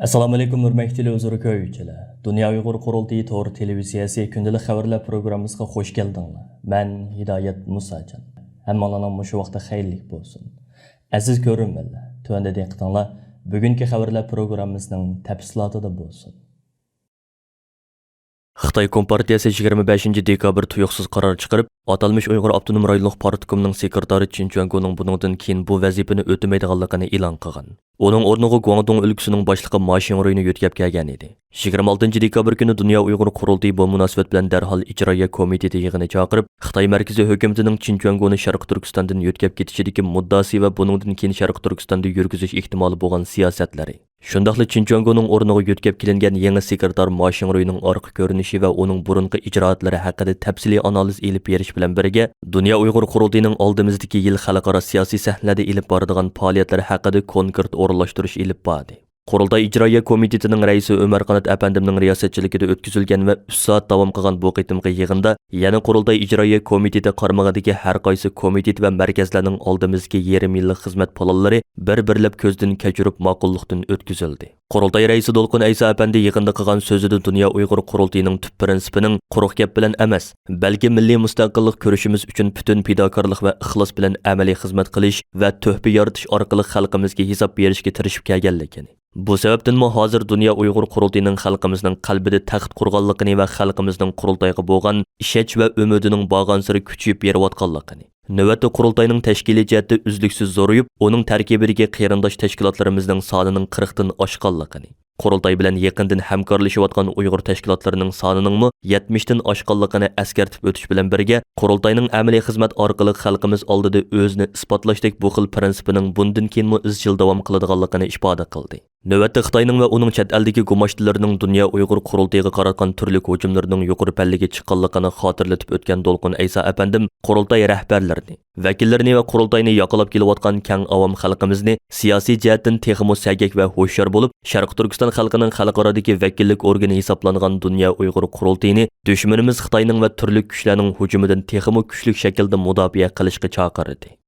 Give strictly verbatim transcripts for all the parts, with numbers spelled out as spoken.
ئەسسالامۇئەلەيكۇم، ھۆرمەتلىك تېلېۋىزور كۆرگۈچىلەر. دۇنيا ئۇيغۇر قۇرۇلتىيى تور تېلېۋىزىيەسى كۈندىلىك خەۋەرلەر پروگراممىسىغا خۇش كەلدىڭلار. مەن ھىدايەت مۇساجان. ھەممىڭلارنىڭ مۇشۇ ۋاقتى خەيرلىك بولسۇن. ئەزىز كۆرۈرمەنلەر، تۆۋەندە دىققىتىڭلار بۈگۈنكى خەۋەرلەر پروگراممىسىنىڭ تەپسىلاتىدا بولسۇن. خىتاي كومپارتىيەسى يىگىرمە بەشىنچى دېكابىر تۇيۇقسىز قارار چىقىرىپ، ئاتالمىش ئۇيغۇر ئاپتونوم رايونلۇق پارتكومنىڭ سېكرېتارى چىن چۈەنگونىڭ بۇنىڭدىن كېيىن بۇ ۋەزىپىنى ئۆتىمەيدىغانلىقىنى ئېلان قىلغان. ئۇنىڭ ئورنىغا گۇاڭدۇڭ ئۆلكىسىنىڭ باشلىقى ما شىڭرۇينى يۆتكەپ كەلگەن ئىدى. يىگىرمە ئالتىنچى دېكابىر كۈنى دۇنيا ئۇيغۇر قۇرۇلتىيى بۇ مۇناسىۋەت بىلەن دەرھال ئىجرائىيە كومىتېتى يىغىنى چاقىرىپ، خىتاي مەركىزىي ھۆكۈمىتىنىڭ چىن چۈەنگونى شەرقىي تۈركىستاندىن يۆتكەپ كېتىشىدىكى مۇددىئاسى ۋە بۇنىڭدىن كېيىن شەرقىي تۈركىستاندا يۈرگۈزۈش ئېھتىمالى بولغان سىياسەتلىرى، شۇنداقلا چىن چۈەنگونىڭ ئورنىغا يۆتكەپ كېلىنگەن يېڭى سېكرېتار ما شىڭرۇينىڭ ئارقا كۆرۈنۈشى ۋە ئۇنىڭ بۇرۇنقى ئىجرائاتلىرى ھەققىدە تەپسىلىي ئانالىز ئېلىپ بېرىش بىلەن بىرگە، دۇنيا ئۇيغۇر قۇرۇلتىيىنىڭ ئالدىمىزدىكى يىل خەلقئارا سىياسىي سەھنىلەردە ئېلىپ بارىدىغان پائالىيەتلەر ھەققىدە كونكرېت ئورۇنلاشتۇرۇش ئېلىپ باردى. قۇرۇلتاي ئىجرائىيە كومىتېتىنىڭ رەئىسى ئۆمەر قانات ئەپەندىمنىڭ رىياسەتچىلىكىدە ئۆتكۈزۈلگەن ۋە ئۈچ سائەت داۋام قىلغان بۇ قېتىمقى يىغىندا يەنە قۇرۇلتاي ئىجرائىيە كومىتېتى قارمىقىدىكى ھەر قايسى كومىتېت ۋە مەركەزلەرنىڭ ئالدىمىزدىكى يېرىم يىللىق خىزمەت پىلانلىرى بىر-بىرلەپ كۆزدىن كەچۈرۈپ ماقۇللۇقتىن ئۆتكۈزۈلدى. قۇرۇلتاي رەئىسى دولقۇن ئەيسا ئەپەندى يىغىندا قىلغان سۆزىدە دۇنيا ئۇيغۇر قۇرۇلتىيىنىڭ تۈپ پىرىنسىپىنىڭ قۇرۇق گەپ بىلەن ئەمەس، بەلكى مىللىي مۇستەقىللىق كۈرىشىمىز ئۈچۈن پۈتۈن پىداكارلىق ۋە ئىخلاس بىلەن ئەمەلىي خىزمەت قىلىش ۋە تۆھپە يارىتىش ئارقىلىق خەلقىمىزگە ھېساب بېرىشكە تىرىشىپ كەلگەنلىكىنى، بۇ سەۋەبتىنمۇ ھازىر دۇنيا ئۇيغۇر قۇرۇلتىيىنىڭ خەلقىمىزنىڭ قەلبىدە تەخت قۇرغانلىقىنى ۋە خەلقىمىزنىڭ قۇرۇلتايغا بولغان ئىشەنچ ۋە ئۈمىدىنىڭ بارغانسېرى كۈچىيىپ بېرىۋاتقانلىقىنى، نۆۋەتتە قۇرۇلتاينىڭ تەشكىلىي جەھەتتە ئۈزلۈكسىز زورىيىپ، ئۇنىڭ تەركىبىدىكى قېرىنداش تەشكىلاتلىرىمىزنىڭ سانىنىڭ قىرىقتىن ئاشقانلىقىنى، قۇرۇلتاي بىلەن يېقىندىن ھەمكارلىشىۋاتقان ئۇيغۇر تەشكىلاتلىرىنىڭ سانىنىڭمۇ يەتمىشتىن ئاشقانلىقىنى ئەسكەرتىپ ئۆتۈش بىلەن بىرگە، قۇرۇلتاينىڭ ئەمەلىي خىزمەت ئارقىلىق خەلقىمىز ئالدىدا ئۆزىنى ئىسپاتلاشتەك بۇ خىل پىرىنسىپىنىڭ بۇندىن كېيىنمۇ ئىزچىل داۋام قىلىدىغانلىقىنى ئىپادە قىلدى. نۆۋەتتە خىتاينىڭ ۋە ئۇنىڭ چەت ئەلدىكى گۇماشتىلىرىنىڭ دۇنيا ئۇيغۇر قۇرۇلتىيىغا قاراتقان تۈرلۈك ھۇجۇملىرىنىڭ يۇقىرى پەللىگە چىققانلىقىنى خاتىرىلىتىپ ئۆتكەن دولقۇن ئەيسا ئەپەندىم، قۇرۇلتاي رەھبەرلىرىنى، ۋەكىللىرىنى ۋە قۇرۇلتاينى ياقىلاپ كېلىۋاتقان كەڭ ئاۋام خەلقىمىزنى سىياسىي جەھەتتىن تېخىمۇ سەگەك ۋە ھوشيار بولۇپ، شەرقىي تۈركىستان خەلقىنىڭ خەلقئارادىكى ۋەكىللىك ئورگىنى ھېسابلانغان دۇنيا ئۇيغۇر قۇرۇلتىيىنى دۈشمىنىمىز خىتاينىڭ ۋە تۈرلۈك كۈچلەرنىڭ ھۇجۇمىدىن تېخىمۇ كۈچلۈك شەكىلدە مۇداپىئە قىلىشقا چاقىردى.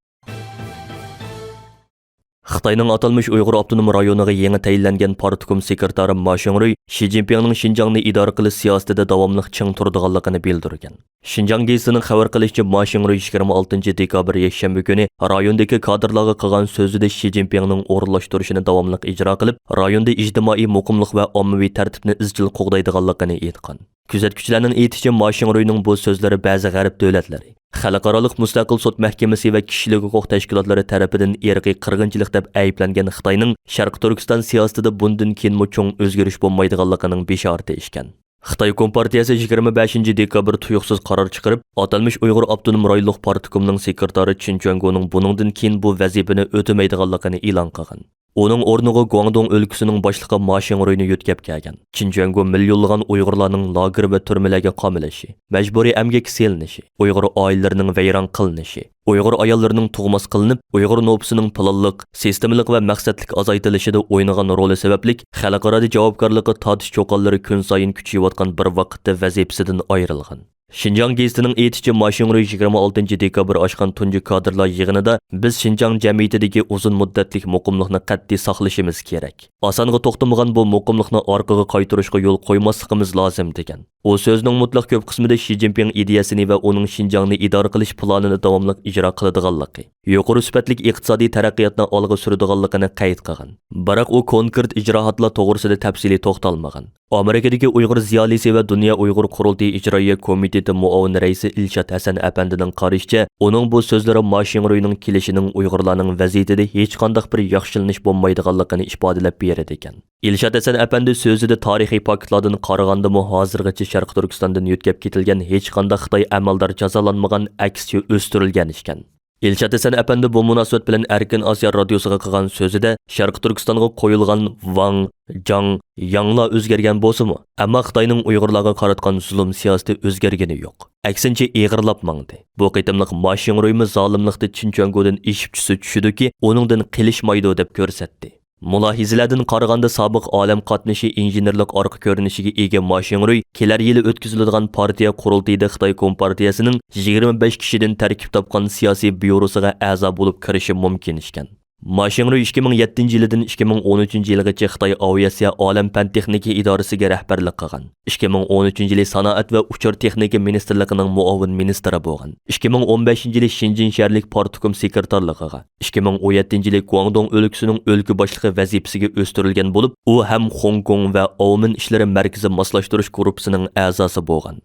خىتاينىڭ ئاتالمىش ئۇيغۇر ئاپتونوم رايونىغا يېڭى تەيىنلەنگەن پارتكوم سېكرېتارى ما شىڭرۇي شى جىنپىڭنىڭ شىنجاڭنى ئىدارە قىلىش سىياسىتىدە داۋاملىق چىڭ تۇرىدىغانلىقىنى بىلدۈرگەن. شىنجاڭ گېزىتىنىڭ خەۋەر قىلىشىچە، ما شىڭرۇي يىگىرمە ئالتىنچى دېكابىر يەكشەنبە كۈنى رايوندىكى كادىرلارغا قىلغان سۆزىدە شى جىنپىڭنىڭ ئورۇنلاشتۇرۇشىنى داۋاملىق ئىجرا قىلىپ، رايوندا ئىجتىمائىي مۇقىملىق ۋە ئاممىۋى تەرتىپنى ئىزچىل قوغدايدىغانلىقىنى ئېيتقان. كۆزەتكۈچىلەرنىڭ ئېيتىشىچە، ما شىڭرۇينىڭ بۇ سۆزلىرى بەزى غەرب دۆلەتلىرى، خەلقئارالىق مۇستەقىل سوت مەھكىمىسى ۋە كىشىلىك ھوقۇق تەشكىلاتلىرى تەرىپىدىن ئىرقىي قىرغىنچىلىق دەپ ئەيىبلەنگەن خىتاينىڭ شەرقىي تۈركىستان سىياسىتىدە بۇندىن كېيىنمۇ چوڭ ئۆزگىرىش بولمايدىغانلىقىنىڭ بېشارىتى ئىكەن. خىتاي كومپارتىيەسى يىگىرمە بەشىنچى دېكابىر تۇيۇقسىز قارار چىقىرىپ، ئاتالمىش ئۇيغۇر ئاپتونوم رايونلۇق پارتكومنىڭ سېكرېتارى چىن چۈەنگونىڭ بۇنىڭدىن كېيىن بۇ ۋەزىپىنى ئۆتىمەيدىغانلىقىنى ئېلان قىلغان. ئۇنىڭ ئورنىغا گۇاڭدۇڭ ئۆلكىسىنىڭ باشلىقى ما شىڭرۇينى يۆتكەپ كەلگەن. چىن جۈەنگو مىليونلىغان ئۇيغۇرلارنىڭ لاگېر ۋە تۈرمىلەرگە قامىلىشى، مەجبۇرىي ئەمگەككە سېلىنىشى، ئۇيغۇر ئائىلىلىرىنىڭ ۋەيران قىلىنىشى، ئۇيغۇر ئاياللىرىنىڭ تۇغماس قىلىنىپ، ئۇيغۇر نوپۇسىنىڭ پىلانلىق، سىستېمىلىق ۋە مەقسەتلىك ئازايتىلىشىدا ئوينىغان رولى سەۋەبلىك خەلقئارادا جاۋابكارلىققا تارتىش چوقانلىرى كۈنسايىن كۈچىيىۋاتقان بىر ۋاقىتتا ۋەزىپىسىدىن ئايرىلغان. شىنجاڭ گېزىتىنىڭ ئېيتىشىچە، ما شىڭرۇي يىگىرمە ئالتىنچى دېكابىر ئاچقان تۇنجى كادىرلار يىغىنىدا، بىز شىنجاڭ جەمئىيىتىدىكى ئۇزۇن مۇددەتلىك مۇقىملىقنى قەتئىي ساقلىشىمىز كېرەك. ئاسانغا توختىمىغان بۇ مۇقىملىقنى ئارقىغا قايتۇرۇشقا يول قويماسلىقىمىز لازىم، دېگەن. ئۇ سۆزىنىڭ مۇتلەق كۆپ قىسمىدا شى جىنپىڭ ئىدىيەسىنى ۋە ئۇنىڭ شىنجاڭنى ئىدارە قىلىش پىلانىنى داۋاملىق ئىجرا قىلىدىغانلىقى، يۇقىرى سۈپەتلىك ئىقتىسادىي تەرەققىياتنى ئالغا سۈرىدىغانلىقىنى قەيت قىلغان. بىراق ئۇ كونكرېت ئىجراھاتلار توغرىسىدا تەپسىلىي توختالمىغان. ئامېرىكىدىكى ئۇيغۇر زىيالىيسى ۋە دۇنيا ئۇيغۇر قۇرۇلتىيى ئىجرائىيە كومىتېتى مۇئاۋىن رەئىسى ئىلشات ھەسەن ئەپەندىنىڭ قارىشىچە، ئۇنىڭ بۇ سۆزلىرى ما شىڭرۇينىڭ كېلىشىنىڭ ئۇيغۇرلارنىڭ ۋەزىيىتىدە ھېچقانداق بىر ياخشىلىنىش بولمايدىغانلىقىنى ئىپادىلەپ بېرىدىكەن. ئىلشات ھەسەن ئەپەندى سۆزىدە تارىخىي پاكىتلاردىن قارىغاندىمۇ ھازىرغىچە شەرقىي تۈركىستاندىن يۆتكەپ كېتىلگەن ھېچقانداق خىتاي ئەمەلدار جازالانمىغان، ئەكسىچە ئۆستۈرۈلگەن ئىكەن. ئىلشات ھەسەن ئەپەندى بۇ مۇناسىۋەت بىلەن ئەركىن ئاسىيا رادىيوسىغا قىلغان سۆزىدە، شەرقىي تۈركىستانغا قويۇلغان ۋاڭ، جاڭ، ياڭلار ئۆزگەرگەن بولسىمۇ، ئەمما خىتاينىڭ ئۇيغۇرلارغا قاراتقان زۇلۇم سىياسىتى ئۆزگەرگىنى يوق. ئەكسىنچە ئېغىرلاپ ماڭدى. بۇ قېتىملىق ما شىڭرۇيمۇ زالىملىقتا چىن چۈەنگودىن ئېشىپ چۈشسە چۈشىدۇكى، ئۇنىڭدىن قېلىشمايدۇ دەپ كۆرسەتتى. مۇلاھىزىلەردىن قارىغاندا، سابىق ئالەم قاتنىشى ئىنژېنېرلىق ئارقا كۆرۈنۈشىگە ئىگە ما شىڭرۇي كېلەر يىلى ئۆتكۈزۈلىدىغان پارتىيە قۇرۇلتىيىدا خىتاي كومپارتىيەسىنىڭ يىگىرمە بەش كىشىدىن تەركىب تاپقان سىياسىي بيۇروسىغا ئەزا بولۇپ كىرىشى مۇمكىن ئىكەن. ما شىڭرۇي ئىككى مىڭ يەتتىنچى يىلىدىن ئىككى مىڭ ئون ئۈچىنچى يىلىغىچە خىتاي ئاۋىئاتسىيە ئالەم پەن تېخنىكا ئىدارىسىگە رەھبەرلىك قىلغان. ئىككى مىڭ ئون ئۈچىنچى يىلى سانائەت ۋە ئۇچۇر تېخنىكا مىنىستىرلىقىنىڭ مۇئاۋىن مىنىستىرى بولغان. ئىككى مىڭ ئون بەشىنچى يىلى شېنجېن شەھەرلىك پارتكوم سېكرېتارلىقىغا، ئىككى مىڭ ئون يەتتىنچى يىلى گۇاڭدۇڭ ئۆلكىسىنىڭ ئۆلكە باشلىقى ۋەزىپىسىگە ئۆستۈرۈلگەن بولۇپ، ئۇ ھەم خوڭكوڭ ۋە ئاۋمېن ئىشلىرى مەركىزى ماسلاشتۇرۇش گۇرۇپپىسىنىڭ ئەزاسى بولغان.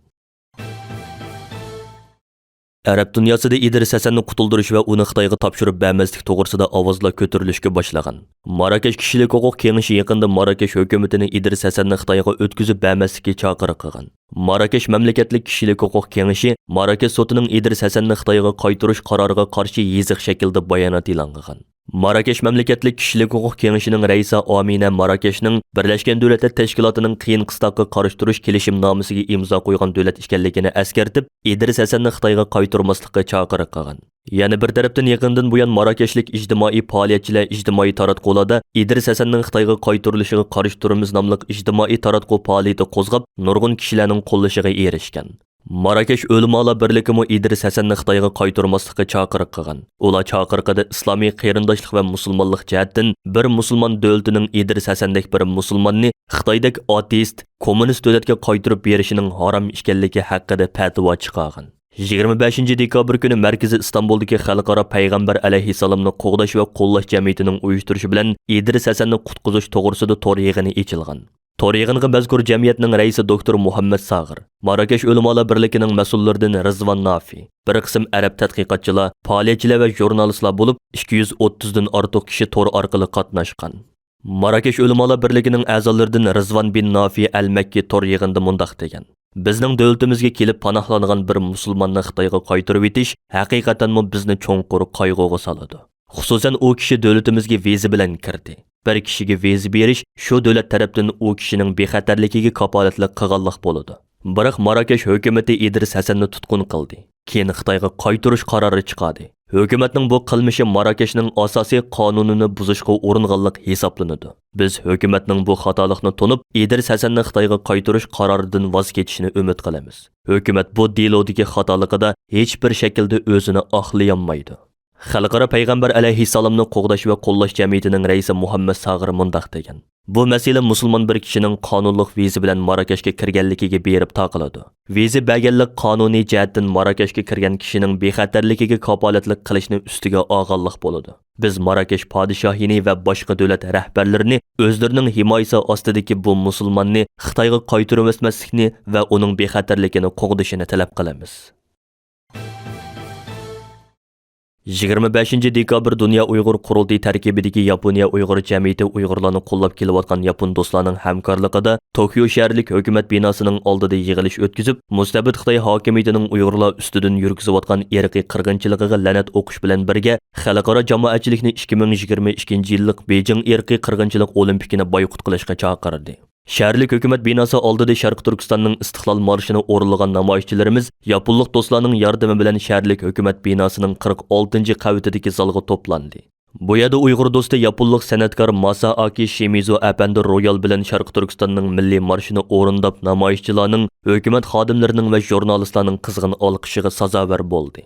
ئەرەب دۇنياسىدا ئىدرىس ھەسەننى قۇتۇلدۇرۇش ۋە ئۇنى خىتايغا تاپشۇرۇپ بەرمەسلىك توغرىسىدا ئاۋازلار كۆتۈرۈلۈشكە باشلىغان. ماراكەش كىشىلىك ھوقۇق كېڭىشى يېقىندا ماراكەش ھۆكۈمىتىنى ئىدرىس ھەسەننى خىتايغا ئۆتكۈزۈپ بەرمەسلىككە چاقىرىق قىلغان. ماراكەش مەملىكەتلىك كىشىلىك ھوقۇق كېڭىشى ماراكەش سوتىنىڭ ئىدرىس ھەسەننى خىتايغا قايتۇرۇش قارارىغا قارشى يېزىق شەكلىدە بايانات ئېلان قىلغان. ماراكەش مەملىكەتلىك كىشىلىك ھوقۇق كېڭىشىنىڭ رەئىسى ئامىنە ماراكەشنىڭ بىرلەشكەن دۆلەتلەر تەشكىلاتىنىڭ قىيىن قىستاققا قارشى تۇرۇش كېلىشىمنامىسىگە ئىمزا قويغان دۆلەت ئىكەنلىكىنى ئەسكەرتىپ، ئىدرىس ھەسەننى خىتايغا قايتۇرماسلىققا چاقىرىق قىلغان. يەنە بىر تەرەپتىن، يېقىندىن بۇيان ماراكەشلىك ئىجتىمائىي پائالىيەتچىلەر ئىجتىمائىي تاراتقۇلاردا ئىدرىس ھەسەننىڭ خىتايغا قايتۇرۇلۇشىغا قارشى تۇرىمىز ناملىق ئىجتىمائىي تاراتقۇ پائالىيىتى قوزغاپ، نۇرغۇن كىشىلەرنىڭ قوللىشىغا ئېرىشكەن. ماراكەش ئۆلىمالار بىرلىكىمۇ ئىدرىس ھەسەننى خىتايغا قايتۇرماسلىققا چاقىرىق قىلغان. ئۇلار چاقىرىقىدا ئىسلامىي قېرىنداشلىق ۋە مۇسۇلمانلىق جەھەتتىن بىر مۇسۇلمان دۆلىتىنىڭ ئىدرىس ھەسەندەك بىر مۇسۇلماننى خىتايدەك ئاتېئىست، كوممۇنىست دۆلەتكە قايتۇرۇپ بېرىشىنىڭ ھارام ئىكەنلىكى ھەققىدە پەتىۋا چىقارغان. يىگىرمە بەشىنچى دېكابىر كۈنى مەركىزى ئىستانبۇلدىكى خەلقئارا پەيغەمبەر ئەلەيھىسسالامنى قوغداش ۋە قوللاش جەمئىيىتىنىڭ ئۇيۇشتۇرۇشى بىلەن ئىدرىس ھەسەننى قۇتقۇزۇش توغرىسىدا تور يىغىنى ئېچىلغان. تور يىغىنغا مەزكۇر جەمئىيەتنىڭ رەئىسى دوكتور مۇھەممەد ساغىر، ماراكەش ئۆلىمالار بىرلىكىنىڭ مەسئۇللىرىدىن رىزۋان نافى، بىر قىسىم ئەرەب تەتقىقاتچىلار، پائالىيەتچىلەر ۋە ژۇرنالىستلار بولۇپ، ئىككى يۈز ئوتتۇزدىن ئارتۇق كىشى تور ئارقىلىق قاتناشقان. ماراكەش ئۆلىمالار بىرلىكىنىڭ ئەزالىرىدىن رىزۋان بىن نافى ئەل مەككى تور يىغىنىدا مۇنداق دېگەن: بىزنىڭ دۆلىتىمىزگە كېلىپ پاناھلانغان بىر مۇسۇلماننى خىتايغا قايتۇرۇۋېتىش ھەقىقەتەنمۇ بىزنى چوڭقۇر قايغۇغا سالىدۇ. خۇسۇسەن، ئۇ كىشى دۆلىتىمىزگە ۋىزا بىلەن كىردى. بىر كىشىگە ۋىزا بېرىش شۇ دۆلەت تەرەپتىن ئۇ كىشىنىڭ بىخەتەرلىكىگە كاپالەتلىك قىلغانلىق بولىدۇ. بىراق ماراكەش ھۆكۈمىتى ئىدرىس ھەسەننى تۇتقۇن قىلدى. كېيىن خىتايغا قايتۇرۇش قارارى چىقاردى. ھۆكۈمەتنىڭ بۇ قىلمىشى ماراكەشنىڭ ئاساسىي قانۇنىنى بۇزۇشقا ئۇرۇنغانلىق ھېسابلىنىدۇ. بىز ھۆكۈمەتنىڭ بۇ خاتالىقنى تونۇپ، ئىدرىس ھەسەننى خىتايغا قايتۇرۇش قارارىدىن ۋاز كېچىشىنى ئۈمىد قىلىمىز. ھۆكۈمەت بۇ دېلودىكى خاتالىقىدا ھېچبىر شەكىلدە ئۆزىنى ئاقلىيالمايدۇ. خەلقئارا پەيغەمبەر ئەلەيھىسسالامنى قوغداش ۋە قوللاش جەمئىيىتىنىڭ رەئىسى مۇھەممەد ساغىر مۇنداق دېگەن: بۇ مەسىلە مۇسۇلمان بىر كىشىنىڭ قانۇنلۇق ۋىزا بىلەن ماراكەشكە كىرگەنلىكىگە بېرىپ تاقىلىدۇ. ۋىزا بەرگەنلىك قانۇنىي جەھەتتىن ماراكەشكە كىرگەن كىشىنىڭ بىخەتەرلىكىگە كاپالەتلىك قىلىشنى ئۈستىگە ئالغانلىق بولىدۇ. بىز ماراكەش پادىشاھىنى ۋە باشقا دۆلەت رەھبەرلىرىنى ئۆزلىرىنىڭ ھىمايىسى ئاستىدىكى بۇ مۇسۇلماننى خىتايغا قايتۇرۇۋەتمەسلىكنى ۋە ئۇنىڭ بىخەتەرلىكىنى قوغدىشىنى تەلەپ قىلىمىز. يىگىرمە بەشىنچى دېكابىر دۇنيا ئۇيغۇر قۇرۇلتىيى تەركىبىدىكى ياپونىيە ئۇيغۇر جەمئىيىتى ئۇيغۇرلارنى قوللاپ كېلىۋاتقان ياپون دوستلارنىڭ ھەمكارلىقىدا توكيو شەھەرلىك ھۆكۈمەت بىناسىنىڭ ئالدىدا يىغىلىش ئۆتكۈزۈپ، مۇستەبىت خىتاي ھاكىمىيىتىنىڭ ئۇيغۇرلار ئۈستىدىن يۈرگۈزۈۋاتقان ئىرقىي قىرغىنچىلىقىغا لەنەت ئوقۇش بىلەن بىرگە، خەلقئارا جامائەتچىلىكنى ئىككى مىڭ يىگىرمە ئىككىنچى يىللىق بېيجىڭ ئىرقىي قىرغىنچىلىق ئولىمپىكىنى بايقۇت قىلىشقا چاقىردى. شەھەرلىك ھۆكۈمەت بىناسى ئالدىدا شەرقىي تۈركىستاننىڭ ئىستىقلال مارشىنى ئورۇنلىغان نامايىشچىلىرىمىز ياپونلۇق دوستلارنىڭ ياردىمى بىلەن شەھەرلىك ھۆكۈمەت بىناسىنىڭ قىرىق ئالتىنچى قەۋىتىدىكى زالغا توپلاندى. بۇ يەردە ئۇيغۇر دوستى ياپونلۇق سەنئەتكار ماسائاكى شىمىزۇ ئەپەندى رويال بىلەن شەرقىي تۈركىستاننىڭ مىللىي مارشىنى ئورۇنداپ، نامايىشچىلارنىڭ، ھۆكۈمەت خادىملىرىنىڭ ۋە ژۇرنالىستلارنىڭ قىزغىن ئالقىشىغا سازاۋەر بولدى.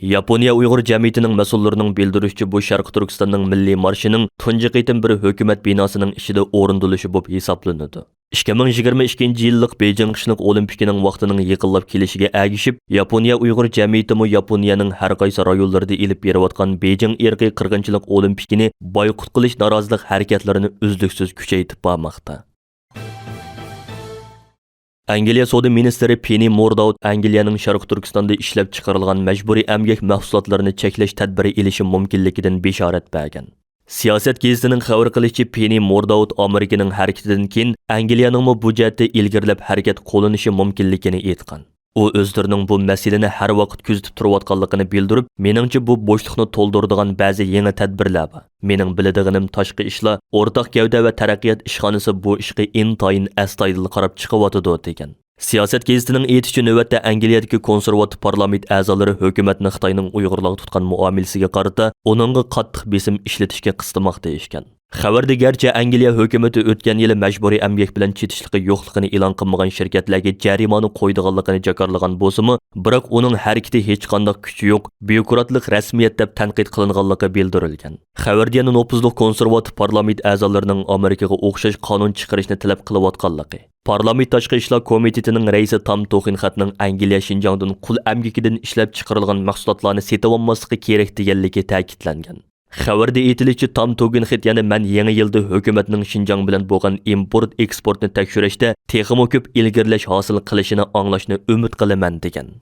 ياپونىيە ئۇيغۇر جەمئىيىتىنىڭ مەسئۇللىرىنىڭ بىلدۈرۈشىچە، بۇ شەرقىي تۈركىستاننىڭ مىللىي مارشىنىڭ تۇنجى قېتىم بىر ھۆكۈمەت بىناسىنىڭ ئىچىدە ئورۇندىلىشى بولۇپ ھېسابلىنىدۇ. ئىككى مىڭ يىگىرمە ئىككىنچى يىللىق بېيجىڭ قىشلىق ئولىمپىكىنىڭ ۋاقتىنىڭ يېقىنلاپ كېلىشىگە ئەگىشىپ، ياپونىيە ئۇيغۇر جەمئىيىتىمۇ ياپونىيەنىڭ ھەر قايسى رايونلىرىدا ئېلىپ بېرىۋاتقان بېيجىڭ ئىرقىي قىرغىنچىلىق ئولىمپىكىنى بايقۇت قىلىش نارازىلىق ھەرىكەتلىرىنى ئۈزلۈكسىز كۈچەيتىپ بارماقتا. ئەنگلىيە سودا مىنىستىرى پېنى مورداۋۇت ئەنگلىيەنىڭ شەرقىي تۈركىستاندا ئىشلەپچىقىرىلغان مەجبۇرىي ئەمگەك مەھسۇلاتلىرىنى چەكلەش تەدبىرى ئېلىشى مۇمكىنلىكىدىن بېشارەت بەرگەن. سىياسەت گېزىتىنىڭ خەۋەر قىلىشىچە، پېنى مورداۋۇت ئامېرىكىنىڭ ھەرىكىتىدىن كېيىن ئەنگلىيەنىڭمۇ بۇ جەھەتتە ئىلگىرىلەپ ھەرىكەت قوللىنىشى مۇمكىنلىكىنى ئېيتقان. ئۇ ئۆزلىرىنىڭ بۇ مەسىلىنى ھەر ۋاقىت كۆزىتىپ تۇرۇۋاتقانلىقىنى بىلدۈرۈپ، مېنىڭچە بۇ بوشلۇقنى تولدۇرىدىغان بەزى يېڭى تەدبىرلەر بار. مېنىڭ بىلىدىغىنىم تاشقى ئىشلار ئورتاق گەۋدە ۋە تەرەققىيات ئىشخانىسى بۇ ئىشقا ئىنتايىن ئەستايىدىل قاراپ چىقىۋاتىدۇ، دېگەن. سىياسەت گېزىتىنىڭ ئېيتىشىچە، نۆۋەتتە ئەنگلىيەدىكى كونسېرۋاتىپ پارلامېنت ئەزالىرى ھۆكۈمەتنى خىتاينىڭ ئۇيغۇرلارغا تۇتقان مۇئامىلىسىگە قارىتا ئۇنىڭغا قاتتىق بېسىم ئىشلىتىشكە قىستىماقتا ئىكەن. خەۋەردە گەرچە ئەنگلىيە ھۆكۈمىتى ئۆتكەن يىلى مەجبۇرىي ئەمگەك بىلەن چېتىشلىقى يوقلۇقىنى ئېلان قىلمىغان شىركەتلەرگە جەرىمانە قويىدىغانلىقىنى جاكارلىغان بولسىمۇ، بىراق ئۇنىڭ ھەرىكىتى ھېچقانداق كۈچى يوق، بيۇروكراتلىق رەسمىيەت دەپ تەنقىد قىلىنغانلىقى بىلدۈرۈلگەن. خەۋەردە يەنە نوپۇزلۇق كونسېرۋاتىپ پارلامېنت ئەزالىرىنىڭ ئامېرىكىغا ئوخشاش قانۇن چىقىرىشنى تەلەپ قىلىۋاتقانلىقى، پارلامېنت تاشقى ئىشلار كومىتېتىنىڭ رەئىسى تام توخېنخەتنىڭ ئەنگلىيە شىنجاڭدىن قۇل ئەمگىكىدىن ئىشلەپچىقىرىلغان مەھسۇلاتلارنى سېتىۋالماسلىقى كېرەك دېگەنلىكى تەكىتلەنگەن. خەۋەردە ئېيتىلىشىچە، تام توگېنخېت يەنە مەن يېڭى يىلدا ھۆكۈمەتنىڭ شىنجاڭ بىلەن بولغان ئىمپورت ئېكسپورتنى تەكشۈرۈشتە تېخىمۇ كۆپ ئىلگىرىلەش ھاسىل قىلىشىنى ئاڭلاشنى ئۈمىد قىلىمەن، دېگەن.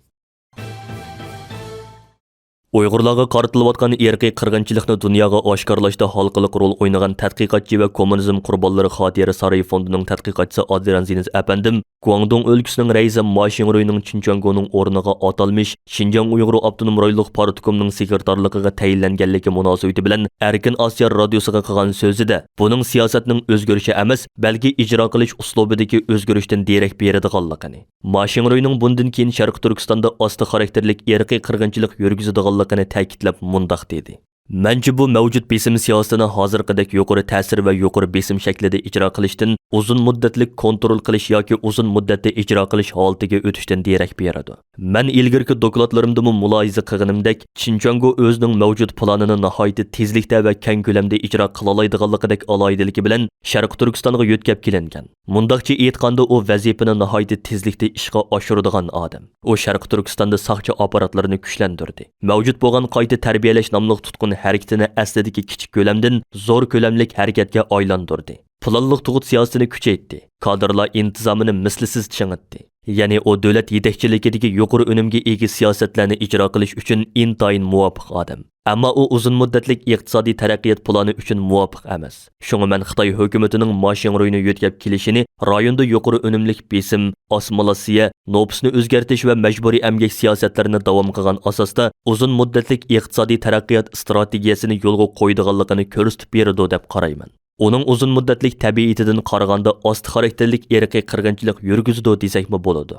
ئۇيغۇرلارغا قارىتىلىۋاتقان ئىرقىي قىرغىنچىلىقنى دۇنياغا ئاشكارىلاشتا ھالقىلىق رول ئوينىغان تەتقىقاتچى ۋە كوممۇنىزم قۇربانلىرى خاتىرە سارىيى فوندىنىڭ تەتقىقاتچىسى ئادرىيان زىنىز ئەپەندىم گۇاڭدۇڭ ئۆلكىسىنىڭ رەئىسى ما شىڭرۇينىڭ چىن چۈەنگونىڭ ئورنىغا ئاتالمىش شىنجاڭ ئۇيغۇر ئاپتونوم رايونلۇق پارتكومنىڭ سېكرېتارلىقىغا تەيىنلەنگەنلىكى مۇناسىۋىتى بىلەن ئەركىن ئاسىيا رادىيوسىغا قىلغان سۆزىدە، بۇنىڭ سىياسەتنىڭ ئۆزگىرىشى ئەمەس، بەلكى ئىجرا قىلىش ئۇسلۇبىدىكى ئۆزگىرىشتىن دېرەك بېرىدىغانلىقىنى، ما شىڭرۇينىڭ بۇندىن كېيىن شەرقىي تۈركىستاندا ئاستا خاراكتېرلىك ئىرقىي قىرغىنچىلىق يۈرگۈزىدىغانلىقىنى تەكىتلەپ مۇنداق دېدى. مەنچە بۇ مەۋجۇت بېسىم سىياسىتىنى ھازىرقىدەك يۇقىرى تەسىر ۋە يۇقىرى بېسىم شەكلىدە ئىجرا قىلىشتىن ئۇزۇن مۇددەتلىك كونترول قىلىش ياكى ئۇزۇن مۇددەتتە ئىجرا قىلىش ھالىتىگە ئۆتۈشتىن دېرەك بېرىدۇ. مەن ئىلگىرىكى دوكلاتلىرىمدىمۇ مۇلاھىزە قىلغىنىمدەك، چىن چۈەنگو ئۆزىنىڭ مەۋجۇت پىلانىنى ناھايىتى تېزلىكتە ۋە كەڭ كۆلەمدە ئىجرا قىلالايدىغانلىقىدەك ئالاھىدىلىكى بىلەن شەرقىي تۈركىستانغا يۆتكەپ كېلىنگەن. مۇنداقچە ئېيتقاندا، ئۇ ۋەزىپىنى ناھايىتى تېزلىكتە ئىشقا ئاشۇرىدىغان ئادەم. ئۇ شەرقىي تۈركىستاندا ساقچى ئاپپاراتلىرىنى كۈچلەندۈردى. مەۋجۇت بولغان قايتا تەربىيەلەش ناملىق تۇتقۇن ھەرىكىتىنى ئەسلىدىكى كىچىك كۆلەمدىن زور كۆلەملىك ھەرىكەتكە ئايلاندۇردى. پىلانلىق تۇغۇت سىياسىتىنى كۈچەيتتى. كادىرلار ئىنتىزامىنى مىسلىسىز چىڭىتتى. يەنى ئۇ دۆلەت يېتەكچىلىكىدىكى يۇقىرى ئۈنۈمگە ئىگە سىياسەتلەرنى ئىجرا قىلىش ئۈچۈن ئىنتايىن مۇۋاپىق ئادەم. ئەمما ئۇ ئۇزۇن مۇددەتلىك ئىقتىسادىي تەرەققىيات پىلانى ئۈچۈن مۇۋاپىق ئەمەس. شۇڭا مەن خىتاي ھۆكۈمىتىنىڭ ما شىڭرۇينى يۆتكەپ كېلىشىنى رايوندا يۇقىرى ئۈنۈملۈك بېسىم، ئاسسىمىلياتسىيە، نوپۇسنى ئۆزگەرتىش ۋە مەجبۇرىي ئەمگەك سىياسەتلىرىنى داۋام قىلغان ئاساستا ئۇزۇن مۇددەتلىك ئىقتىسادىي تەرەققىيات ئىستراتېگىيەسىنى يولغا قويىدىغانلىقىنى كۆرسىتىپ بېرىدۇ دەپ قارايمەن. ئۇنىڭ ئۇزۇن مۇددەتلىك تەبىئىتىدىن قارىغاندا ئاستا خاراكتېرلىك ئىرقىي قىرغىنچىلىق يۈرگۈزىدۇ دېسەكمۇ بولىدۇ.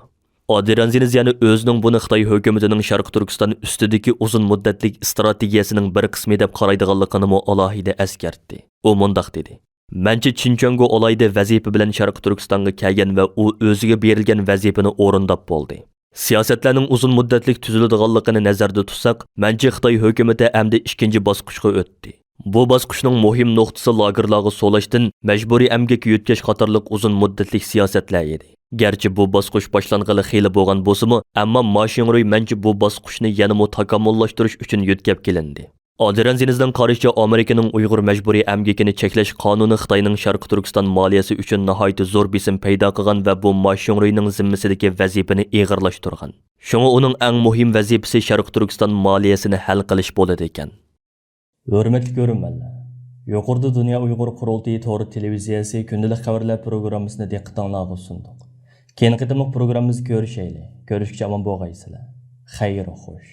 ئادىرانزىنىز يەنە ئۆزىنىڭ بۇنى خىتاي ھۆكۈمىتىنىڭ شەرقىي تۈركىستان ئۈستىدىكى ئۇزۇن مۇددەتلىك ئىستراتېگىيەسىنىڭ بىر قىسمى دەپ قارايدىغانلىقىنىمۇ ئالاھىدە ئەسكەرتتى. ئۇ مۇنداق دېدى: مەنچە، چىن چۈەنگو ئالاھىدە ۋەزىپە بىلەن شەرقىي تۈركىستانغا كەلگەن ۋە ئۇ ئۆزىگە بېرىلگەن ۋەزىپىنى ئورۇنداپ بولدى. سىياسەتلەرنىڭ ئۇزۇن مۇددەتلىك تۈزۈلىدىغانلىقىنى نەزەردە تۇتساق، مەنچە خىتاي ھۆكۈمىتى ئەمدى ئىككىنچى باسقۇچقا ئۆتتى. بۇ باسقۇچنىڭ مۇھىم نۇقتىسى لاگېرلارغا سولاشتىن مەجبۇرىي ئەمگەككە يۆتكەش قاتارلىق ئۇزۇن مۇددەتلىك سىياسەتلەر ئىدى. گەرچە بۇ باسقۇچ باشلانغىلى خېلى بولغان بولسىمۇ، ئەمما ما شىڭرۇي مەنچە بۇ باسقۇچنى يەنىمۇ تاكامۇللاشتۇرۇش ئۈچۈن يۆتكەپ كېلىندى. ئادرىيان زىنىزنىڭ قارىشىچە، ئامېرىكىنىڭ ئۇيغۇر مەجبۇرىي ئەمگىكىنى چەكلەش قانۇنى خىتاينىڭ شەرقىي تۈركىستان مالىيەسى ئۈچۈن ناھايىتى زور بېسىم پەيدا قىلغان ۋە بۇ ما شىڭرۇينىڭ زىممىسىدىكى ۋەزىپىنى ئېغىرلاشتۇرغان. شۇڭا ئۇنىڭ ئەڭ مۇھىم ۋەزىپىسى شەرقىي تۈركىستان مالىيەسىنى ھەل قىلىش بولىدىكەن. ھۆرمەتلىك كۆرۈرمەنلەر، يۇقىرىدا دۇنيا ئۇيغۇر قۇرۇلتىيى تور تېلېۋىزىيەسى كۈندىلىك خەۋەرلەر پروگراممىسىنى دىققىتىڭلارغا سۇندۇق. كېيىنكى قېتىملىق پروگراممىمىزدا كۆرۈشەيلى. كۆرۈشكىچە ئامان بولغايسىلەر. خەير خوش.